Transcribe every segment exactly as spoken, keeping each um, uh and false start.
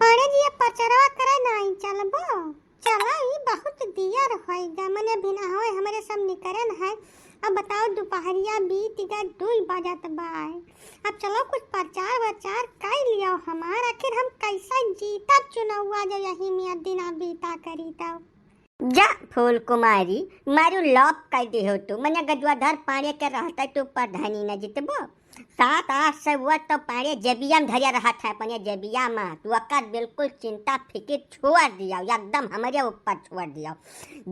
पाड़े जी, अब प्रचारवा करे नाहीं चलबो? चला, ई बहुत दियर होइगा, मने बिना होए हमरे सब निकरन है। अब बताओ, दुपहरिया बीत गए, दुई बजत बाय। अब चलो, कुछ प्रचार वचार कर लियो हमार, आखिर हम कैसे जीतब चुनौवा, जब यही में दिना बीता करी तब। जा फूल कुमारी, मारू लॉप कर दे हो तू। मने गजवाधर पाड़े के रहते तू प्रधानी न जीतबो। सात आठ सौ वोट तो पाड़े जेबिया में धरिया रहत है, अपने जेबिया में। तू ओकर बिल्कुल चिंता फिकिर छोड़ दिया, एकदम हमरे ऊपर छोड़ दिया।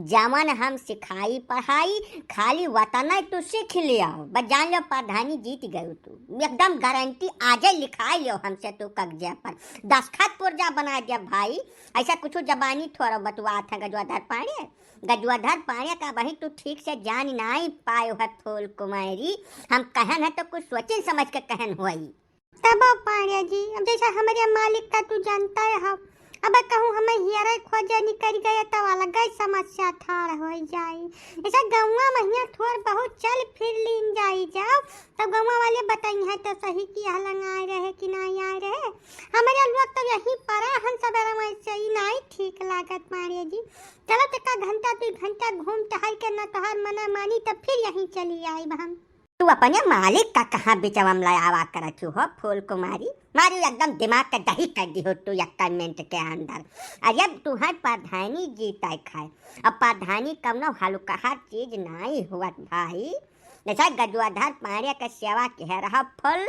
जवन हम सिखाई पढ़ाई, खाली वतन तू सीख लिया, बस जान लो प्रधानी जीत गयो तू, एकदम गारंटी आजे लिखाई लियो हमसे तू कागजे पर, दस्तखत पुर्जा बना दिया भाई। ऐसा कुछ जबानी थोड़ा बतुआत है गजवाधर पाड़े। गजवाधर पाड़े का बही तू ठीक से जान नाई पायो है फूल कुमारी। हम कहन है तो कुछ सोचिन समझ के कहन होई। तबो पाड़े जी, अब जैसा हमरे मालिक का तू जानता है, अब कहूँ हमें हियरे खोजे निकल गए तो अलग ही समस्या ठाड़ हो जाई। जैसा गौवा महिया थोड़ बहुत चल फिर लीन जाई जाओ, तब गौवा वाले बताई है तो सही कि हलंग आए रहे कि नाई आए रहे। हमरे लोग तो यहीं परा हन सबेरा में से ही नाई ठीक लागत पाड़े जी। चलो तो का घंटा दो घंटा घूम टहल के न तोहार मना मानी तो फिर यहीं चली आइब हम। तू अपने मालिक का कहाँ बिचवा में लयावा करत हो फूल कुमारी? मारी एकदम दिमाग के दही कर दी हो तू एक मिनट के अंदर। अरे अब तुम्हार प्रधानी जीते खाए, अब प्रधानी कौनो हल्का चीज नाई हुआ भाई। जैसा गजवाधर पाड़े के सेवा कह रहा फूल,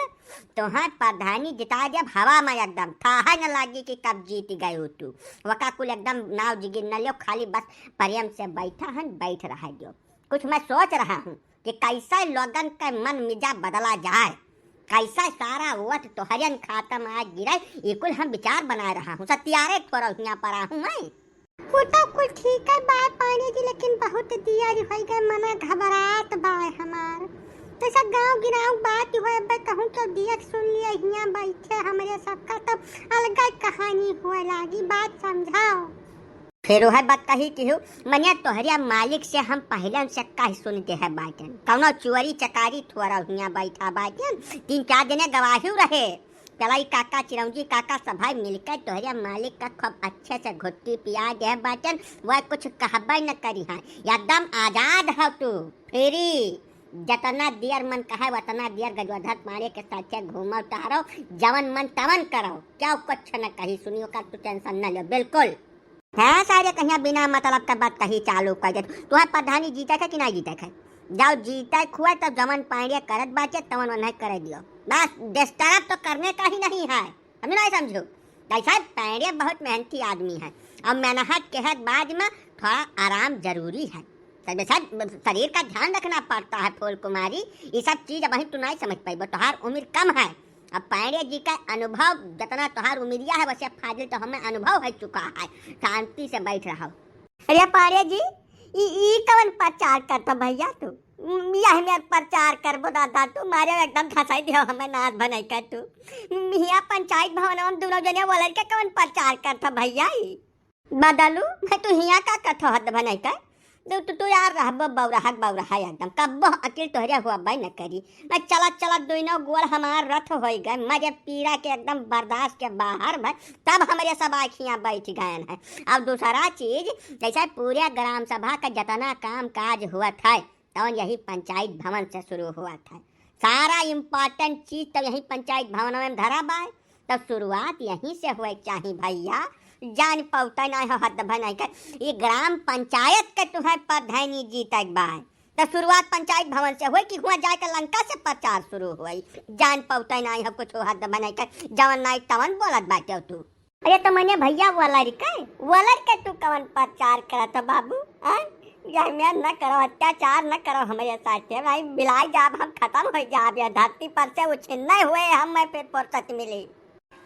तुम्हार प्रधानी जिता देब हवा में एकदम, थाहे न लागी कि कब जीत गए हो तू। वका कुल एकदम नाव जिगिर न लियो, खाली बस प्रेम से बैठा हन, बैठ रहा दियो। कुछ मैं सोच रहा हूँ कि कैसे लोगन के मन मिजाज बदला जाए, कैसे सारा वोट तोहरियन खाता में आ गिरे, ये कुल हम विचार बना रहा हूँ। सत्यारे थोड़ा हियाँ पर आहूँ मैं। वो तो कुल ठीक है बाय पाड़े जी, लेकिन बहुत दियर होइ गए, मना घबरात बाय हमार। तो सब गाँव गिराव बात हुए, अब कहूँ क्यों दियर सुन लिए, हियाँ बैठे हमरे सबका तब अलग कहानी हुए लागी, बात समझाओ। फिर वह बात कही कि हूँ, मने तोहरिया मालिक से हम पहले से कह सुन दे है बाटन, कौनो चोरी चकारी थोड़ा हियाँ बैठा बाटन, तीन चार जने गवाही रहे। चलाई काका, चिरौंजी काका, सभाई मिलकर तोहरे मालिक का खूब अच्छे से घुट्टी पिया दे बाटन, वह कुछ कहबे न करी है, एकदम आजाद हो तू, फ्री। जतना दियर मन कहे वतना दियर गजवाधर पाड़े के साथे घूमो टहरो, जवन मन तवन करो, क्यों कुछ न कही सुनियो का, तू टेंशन न लो बिल्कुल। हाँ सारे कहिया बिना मतलब के बात कही चालू कर दे। तुम्हें प्रधानी जीते के कि ना जीते के? जाओ जीते खुए तो जवन पाड़े करत बाटे तवन वन्हे करे दियो। बस डिस्टर्ब तो करने का ही नहीं है, समझो ना समझो। कैसा है, पाड़े बहुत मेहनती आदमी है और मेहनत के है बाद में थोड़ा आराम जरूरी है। सब सब शरीर का ध्यान रखना पड़ता है फूल कुमारी, ये सब चीज अबही तू नहीं समझ पाइबो, तोहार उम्र कम है। अब पाड़े जी का अनुभव जितना तोहार उमरिया है वैसे फाजिल तो हमें अनुभव हो चुका है। शांति से बैठ रहो। अरे पाड़े जी, ई ई कवन प्रचार करता भैया तू? यह मेर प्रचार करबो दादा तू, मारे एकदम धसाई दियो हमें नाथ बनाई कर तू। हिया पंचायत भवन में दोनों जने बोलर के कवन प्रचार करता भैया ई? बदलू, मैं तू हिया का कथो हद बनाई कर? तू, तू, तू यार रहबो बौराहक बौराहा एकदम, कब्बो अकिल तोहरे हुआ बाई न करी। मैं चलत चलत दुइनो गोड़ हमार रथ होई गए, मजे पीड़ा के एकदम बर्दाश्त के बाहर भय, तब हमरे सब आँखियाँ बैठ गए हैं। अब दूसरा चीज, जैसे पूरे ग्राम सभा का जितना काम काज हुआ था, तवन यही पंचायत भवन से शुरू हुआ था। सारा इम्पोर्टेंट चीज तो यही पंचायत भवन में धरा बाय, तो शुरुआत यहीं से हुए चाही भैया। जान पौते नहीं हो हद भनाई के, ये ग्राम पंचायत के तुम्हें प्रधानी जीते बाय, तो शुरुआत पंचायत भवन से हुए कि हुआ जाए के लंका से प्रचार शुरू हुए। जान पौते नहीं हो कुछ हद भनाई के, जवन नहीं तवन बोलत बाटे तू। अरे तो मने भैया वलर के, वलर के तू कवन प्रचार करत हो बाबू? आय? यह मेर न करो, अत्याचार न करो हमरे साथे भाई, बिलाई जाब हम, खत्म हो जाब, यह धरती पर से उछिन्ने हुए हम, मैं फिर फुर्सत मिली।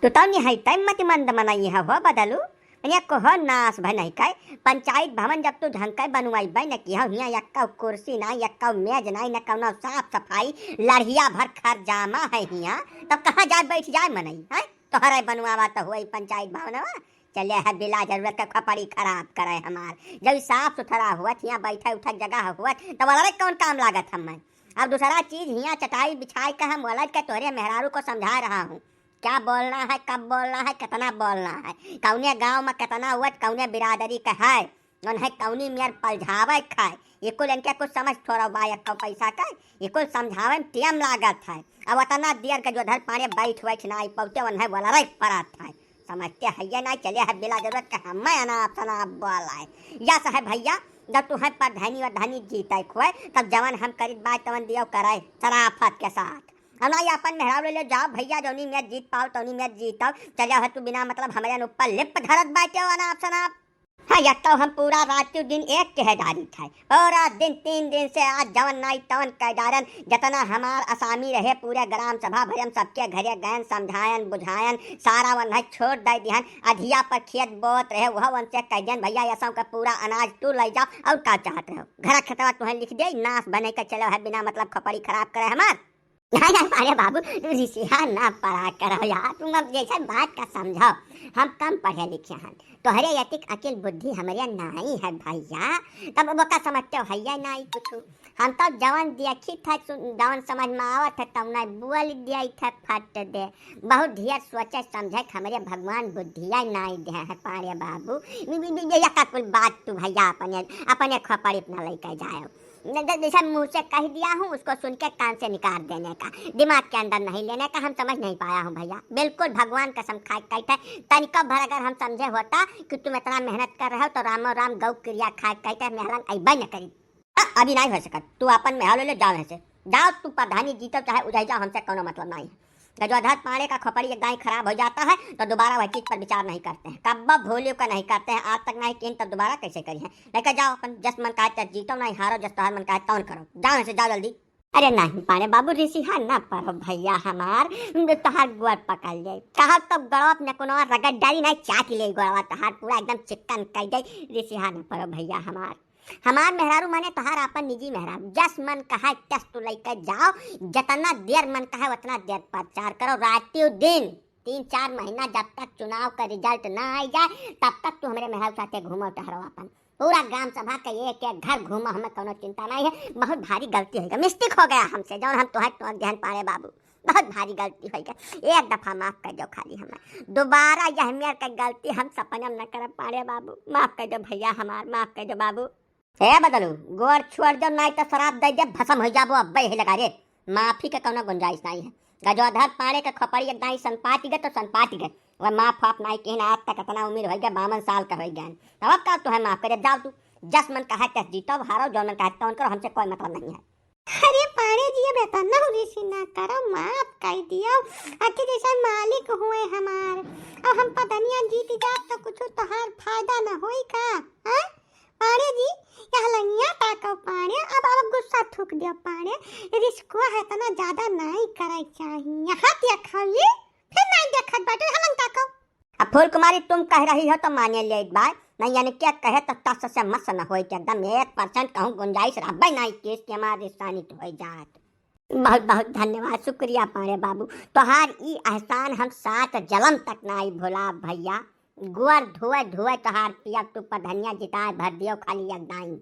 तू तो निहायत मतिमंद मनई है हो बदलू। मने कहो नाश भनई के, पंचायत भवन जब तू ढंग के बनवाई बे न किया, हियाँ यक्का कुर्सी ना, यक्का मेज ना, न कौनो साफ सफाई, लड़िया भर खरजामा है हियाँ, तब कहाँ जाए बैठ जाए मनई, हैं? तोहरे बनवावा तो हुई पंचायत भवनवा, चले है बिला जरूरत के खोपड़ी खराब करे हमार। जब साफ सुथरा हुआ हियाँ बैठे उठे जगह हुआ, तब अलग कौन काम लागत हमें? अब दूसरा चीज हियाँ चटाई बिछाई के हम अलग के तोहरे मेहरारू को समझा रहा हूँ, क्या बोलना है, कब बोलना है, कितना बोलना है, कौने गाँव में कितना हुआ, कौने बिरादरी का है, उन्हें कौनी मेर पलझावे खाए, ये कुल इनके कुछ समझ थोड़ा बा। एक ठो पैसा का ये कुल समझावे में टेम लागत है। अब उतना देर के जो धर पाने बैठ बैठ ना आई पौते, उन्हें बोला रे पड़त है। समझते है ये ना, चले है बिना जरूरत के हमें अनाप शनाप बोला है। यस है भैया, जब तुम्हें प्रधानी वरधानी जीते खोए, तब जवन हम करित बात तवन दियो करे शराफत के साथ। अब ना ये अपन मेहरारू ले लो, जाओ भैया, जौनी मेर जीत पाओ तौनी मेर जीत आओ। चले है तू बिना मतलब हमारे ऊपर लिप धरत बाटे हो अनाप शनाप। हाँ, या तो हम पूरा रात के दिन एक कह डारी था, पूरा दिन, तीन दिन से आज जवन नाई तवन कह डारन। जितना हमार असामी रहे पूरे ग्राम सभा भरम, सबके घरे गयन, समझायन बुझायन, सारा वन है छोड़ दे दिहन। अधिया पर खेत बोत रहे, वह वन से कह दिहन, भैया ये सब का पूरा अनाज तू ले जाओ, और का चाहत रहो, घर खतवा तुम्हें लिख दे, नाश बने के चलो है बिना मतलब खोपड़ी खराब करे हमार। नहीं, नहीं, अरे बाबू, तू रिसिहा ना पड़ा करो यार, तुम अब जैसे बात का समझो, हम कम पढ़े लिखे हैं, तोहरे यतिक अकिल बुद्धि हमरे नाई है भैया, तब वो का समझते हो, हैया नाई कुछ। हम तो जवन देखी था, सुन, जवन समझ में आवत है, तब ना बोल दिया था फट दे। बहुत ढेर सोचे समझे के हमरे भगवान बुद्धिया नाई दे है पाड़े बाबू। ये, ये, ये, ये का कुल बात तू भैया अपने, अपने खोपड़ी अपना लेके जाए। न-, ज-, जैसे मुंह से कह दिया हूँ, उसको सुन के कान से निकाल देने का, दिमाग के अंदर नहीं लेने का, हम समझ नहीं पाया हूँ भैया। बिल्कुल भगवान कसम खाए कहते, तनिको भर अगर हम समझे होता कि तुम इतना मेहनत कर रहे हो, तो रामो राम गौ क्रिया खाए कहते, मेहलन अइबे न करी। अ-, अभी नहीं हो सकत, तू अपन मेहल ले जाओ यहाँ से, जाओ तू प्रधानी जीतो चाहे उजाई जाओ, हमसे कोनो मतलब नहीं है। गजोधर पाड़े का खोपड़ी एक दाई खराब हो जाता है तो दोबारा वह चीज पर विचार नहीं करते हैं, कब्बो भूलियो का नहीं करते हैं, आज तक नहीं किन तो दोबारा कैसे करी है। लेकर जाओ अपन, जस मन का तस जीतो, नहीं हारो, जस तोहार मन का तौन करो, जाओ यहाँ से, जाओ जल्दी। अरे नहीं पाड़े बाबू, रिसिहा ना पड़ो भैया हमार, तोहार गोड़ पकड़ ले, कहा तो गड़वा अपने कोनो रगड़ डाली, नहीं चाट ले गोड़वा तोहार पूरा एकदम चिकन कर दे। रिसिहा ना पड़ो भैया हमार, हमार मेहरारू माने तोहार आपन निजी मेहरारू, जस मन कहे तस तू लइके जाओ, जितना देर मन कहे उतना देर प्रचार करो, रातियों दिन, तीन चार महीना जब तक चुनाव का result ना आई जाए, तब तक तू हमरे मेहरारू साथे घूमो टहरो आपन, पूरा ग्राम सभा के एक एक घर घूमो, हमें कोनो चिंता नहीं है। बहुत भारी गलती हो गया, mistake हो गया हमसे, जौन हम तोहार टोक देहन पाड़े बाबू, बहुत भारी गलती हो गया, एक दफा माफ कर दो खाली हमें, दोबारा यह मेर के गलती हम सपने में न करब पाड़े बाबू, माफ कर दो भैया हमार, माफ कर दो बाबू। ए बदलू, गोड़ छोड़ दो, नहीं तो शराप दे दे, भसम हो जाबो अब्बे ही लगा रे। माफी के कोनो गुंजाइश नहीं है। गजोधर पाड़े के खोपड़ी एक दाई सनपाट गए तो सनपाट गए। वह माफ वाफ नहीं किहन, आज तक इतना उम्र हो गया, बावन साल का हो गया। तब अब का तुम्हें माफ करे, जाओ तू। जस मन कहा तस जीतो, हारो, जो मन कहा तौन करो, हमसे कोई मतलब नहीं है। अरे पाड़े जी, अब इतना रिसी ना करो, माफ कर दियो। आखिर जैसे मालिक हुए हमार, अब हम पदनिया जीत जाब तो कुछ तोहार फायदा न होई का? हाँ? पाड़े जी, यह लंगिया ताको पाड़े, अब, अब गुस्सा थूक दियो पाड़े। रिस्को है इतना ज्यादा नहीं करे चाहिए। हाथ या खाली, फिर नहीं देखत बाटे, हलन ताको। अब फूल कुमारी तुम कह रही हो तो माने ले एक बार, नहीं यानी क्या कहे तो तस से मस न होई कि एकदम एक percent कहूँ गुंजाइश रहबे नहीं कि इसके हमारे रिस्ता नहीं तो हो जात। बहुत बहुत धन्यवाद, शुक्रिया पाड़े बाबू, तोहार ई एहसान हम सात जलम तक नाई भुलाब भैया। गुअर धोए धोए तोहार पिया तू पधनिया जिताए भर दियो खाली एक दाई।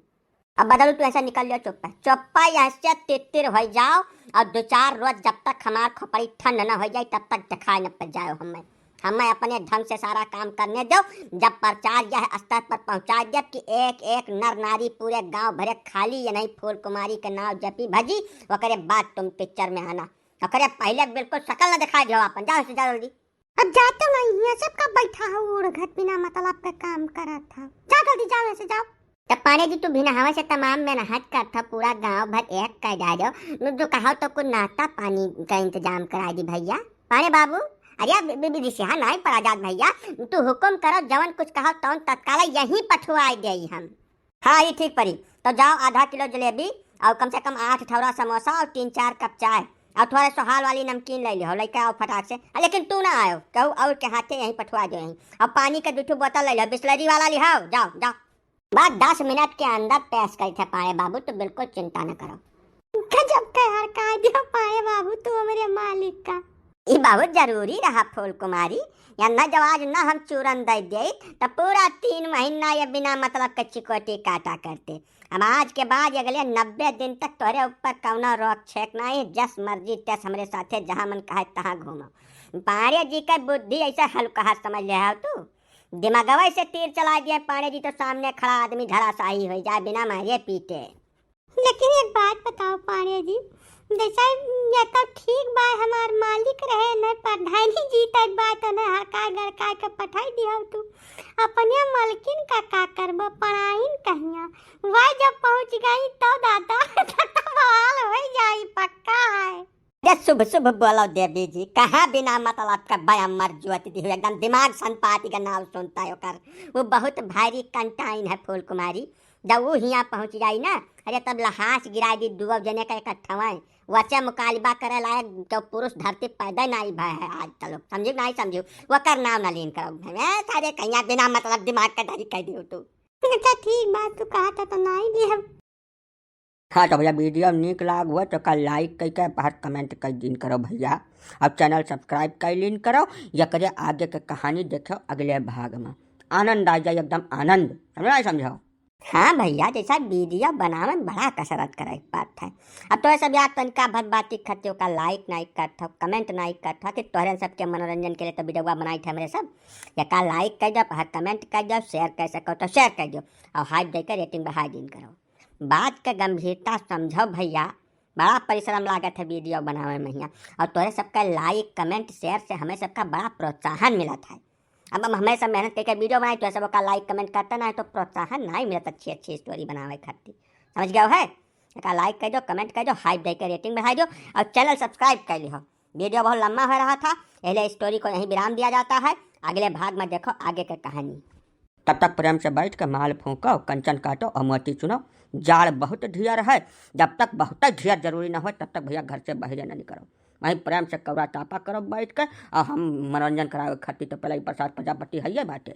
अब बदलू तू ऐसे निकल लियो चुप्पा, चुप्पा यहाँ से तितिर हो जाओ और दो चार रोज जब तक हमार खोपड़ी ठंड न हो जाए तब तक दिखाई न पड़ जाओ हमें। हमें अपने ढंग से सारा काम करने दो। जब प्रचार यह स्तर पर पहुँचा देब कि एक एक नर नारी पूरे गांव भरे खाली ये नहीं फूल कुमारी के नाव जपी भजी, ओकरे बाद तुम पिक्चर में आना। ओकरे पहले बिल्कुल शकल न दिखाई दो अपन। जाओ से, जाओ जल्दी। अब जाते नहीं, यहाँ सब का बैठा हो ओढ़ घट बिना मतलब का काम करत हो। जाओ जल्दी, जाओ यहाँ से, जाओ। तब पाड़े जी तू भी नहावे से तमाम मेहनत करत हो, पूरा गांव भर एक कर डालो। नु जो कहो तो कुछ नाश्ता पानी का इंतजाम करा दी भैया। पाड़े बाबू, अरे अब बि-, बि-, रिसिहा नाई पड़ा जात भैया, तू हुकुम करो, जवन कुछ कहो तवन तत्काल यहीं पठवाई देई हम। हाँ, ये ठीक पड़ी। तो जाओ आधा किलो जलेबी और कम से कम आठ ठौरा समोसा और तीन चार कप चाय और थोड़े सोहाल वाली नमकीन ले लिहो, लेके आओ फटाक से। आ, लेकिन तू ना आयो, कहू और के हाथे यहीं पठवा दो यहीं। और पानी के दू ठो बोतल ले लिहो, बिसलरी वाला लिहाओ, जाओ, जाओ। बस दस मिनट के अंदर पेश करी थे पाड़े बाबू, तो बिल्कुल चिंता न करो। गजब का यार, का दिया पाड़े बाबू तू हमरे मालिक का। ई बहुत जरूरी रहा फूल कुमारी, या न जब आज न हम चूरन दे दे, तो पूरा तीन महीना ये बिना मतलब के चिकोटी काटा करते। अब आज के बाद अगले नब्बे दिन तक तोहरे ऊपर कौनो रोक छेक नहीं, जस मर्जी तस हमरे साथे जहाँ मन कहे तहाँ घूमो। पांड़े जी के बुद्धि ऐसे हल्का समझ ले हो तू। दिमागवा से तीर चला दिए पांड़े जी, तो सामने खड़ा आदमी धराशाही हो जाए बिना मारे पीटे। लेकिन एक बात बताओ पांड़े जी, जैसे ये तो ठीक बा, हमार मालिक रहे न प्रधानी जी, तब बात न हड़काए गड़काए के पठाई दिया तू। अपने मलकिन का का करबो, पढ़ाइन कहिया। वह जब पहुंच गई तो दादा तो बवाल हो जाई, पक्का है। अरे शुभ शुभ बोलो देवी जी, कहाँ बिना मतलब का बयां मर जोत दी हो, एकदम दिमाग सन पाती का नाव सुनता है ओकर। वो बहुत भारी कंटाइन है फूल कुमारी। जब वो हियाँ पहुँच जाई ना, अरे तब लहास गिराई दी दुआ जने का इकट्ठा है। वैसे मुकालिबा करे लायक जो पुरुष धरती पैदा नहीं भय है आज तक, समझू नहीं समझू, वकर नाम ना लीन करो। मैं सारे कहिया बिना मतलब दिमाग का डरी कह दियो तू। अच्छा ठीक बात तू कहा था तो नहीं ली हम। हाँ तो भैया, video नीक लाग हुआ तो का like कई के बाहर comment कई दिन करो भैया, और channel subscribe कई लीन करो। यकरे आगे के कहानी देखो अगले भाग में, आनंद आ जाए एकदम आनंद, समझो नहीं समझो? हाँ भैया, जैसा video बनावे में बड़ा कसरत करे के बात है। अब तो सब यार तनिका भर बाती खतियो का like नहीं करत हो, comment नहीं करत हो कि तोहरे सबके मनोरंजन के लिए तो video बनाई थे हमरे सब। या का like कर दो, comment कर दो, share कर सको तो share कर दो, और hype देकर rating बढ़ा दिन करो। बात के गंभीरता समझो भैया, बड़ा परिश्रम लागत है video बनावे में हियाँ, और तोहरे सबका like, comment, share से हमें सबका बड़ा प्रोत्साहन मिलत है। अब हम हमेशा मेहनत करके video बनाई, तो सब का like, comment करते ना है तो प्रोत्साहन नहीं मिलत अच्छी अच्छी story बनावे खातिर, समझ गए है? एका like कर दो, comment कर दो, hype दे के rating बढ़ाई दो, और channel subscribe कर लिहो। Video बहुत लंबा हो रहा था, पहले story को यहीं विराम दिया जाता है, अगले भाग में देखो आगे के कहानी। तब तक प्रेम से बैठ के माल फूंको, कंचन काटो और मोती चुनो। जाड़ बहुत ढियर है, जब तक बहुत ढियर जरूरी ना हो तब तक भैया घर से बाहर ना निकलो। वहीं प्रेम से कौरा तापा करो बैठ के, और हम मनोरंजन करावे खातिर तो पहले ही प्रसाद प्रजापति है ये बाटे।